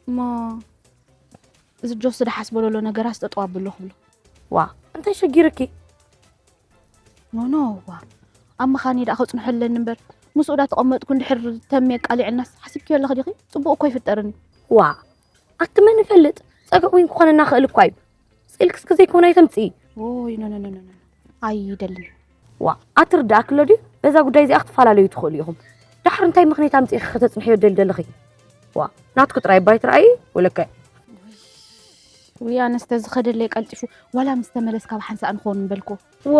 እሞ እዚ ጆስ ዝደሓስ በለሎ ነገራት ጠጠው ኣብሎ ክብሎ። ዋ እንታይ ሸጊርኪ? ኖኖ ዋ ኣብ ምኻኒ ደኣ ከጽንሖ ኣለኒ እምበር ምስኡ ዳ ተቐመጥኩ እንድሕር ተሜ ኣቃሊዕናስ ሓሲብክዮ ኣለኺ ዲኺ? ጽቡቕ እኮ ይፍጠርኒ። ዋ ኣቲ መን ይፈልጥ? ጸገብ እውን ክኾነና ክእል እኳ እዩ። ስኢልክስ ከዘይኮነ ኣይተምጽኢ። ኦይ ኖ ኖ ኖ ኖ ኣይደልን። ዋ ኣቲ ርዳእኪ ኣሎ ድዩ? በዛ ጉዳይ እዚኣ ክትፈላለዩ ትኽእሉ ኢኹም። ዳሕር እንታይ ምኽንያት ኣምጺእኺ ከተጽንሕዮ ደልደለኺ? ዋ ናትኩ ጥራይ ባይ ትረኣዪ ወለከ ውይ ኣነስ ተዝኸደለይ ቀልጢፉ ዋላ ምስ ተመለስ ካብ ሓንሳእ ንኸውን ምበልኩ። ዎ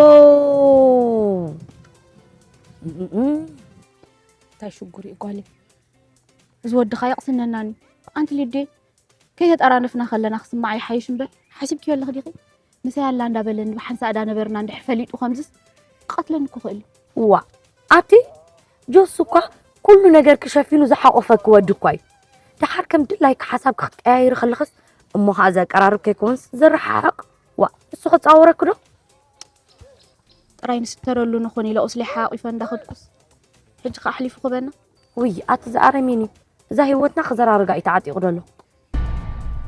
እንታይ ሽጉር እዩ ጓለይ። እዚ ወድኻ የቕስነናኒ። ኣንቲ ሊዴ ከይተጠራነፍና ከለና ክስማዕ ይሓይሽ እምበር ሓሲብክዮ ኣለኽ ዲኺ? ምሳይ ኣላ እንዳበለኒ ብሓንሳእ እዳ ነበርና እንድሕር ፈሊጡ ከምዝስ ክቐትለኒ እኮ ክእል እዩ። ዋ ኣቲ ጆስ እኳ ኩሉ ነገር ክሸፊኑ ዝሓቆፈኪ ወዲ እኳ እዩ። ደሓር ከም ድላይኪ ሓሳብኪ ክትቀያይሪ ከለኽስ እሞ ከዓ ዘቀራርብ ከይኮንስ ዘረሓሕቕ ዋ እሱ ክፃወረኪ ዶ? ጥራይ ንስተረሉ ንኹን ኢለ ቁስሊ ሓቂፈ እንዳኸድኩስ ሕጂ ከዓ ኣሕሊፉ ክበና። ውይ ኣቲ ዝኣረሜኒ እዛ ህይወትና ክዘራርጋ እዩ ተዓጢቑ ደሎ።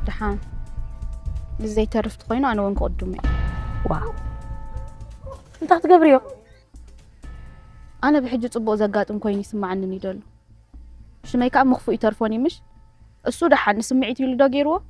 ደሓን ምስ ዘይተርፍ ተኾይኑ ኣነ እውን ክቕድሞ እየ። ዋው እንታይ ክትገብርዮ? ኣነ ብሕጂ ጽቡቕ ዘጋጥም ኮይኑ ይስምዓኒ እዩ ደሎ። ሽመይ ከዓ ምኽፉእ ይተርፎን እዩ ምሽ? እሱ ደሓን ንስምዒት ኢሉ ዶ ገይርዎ?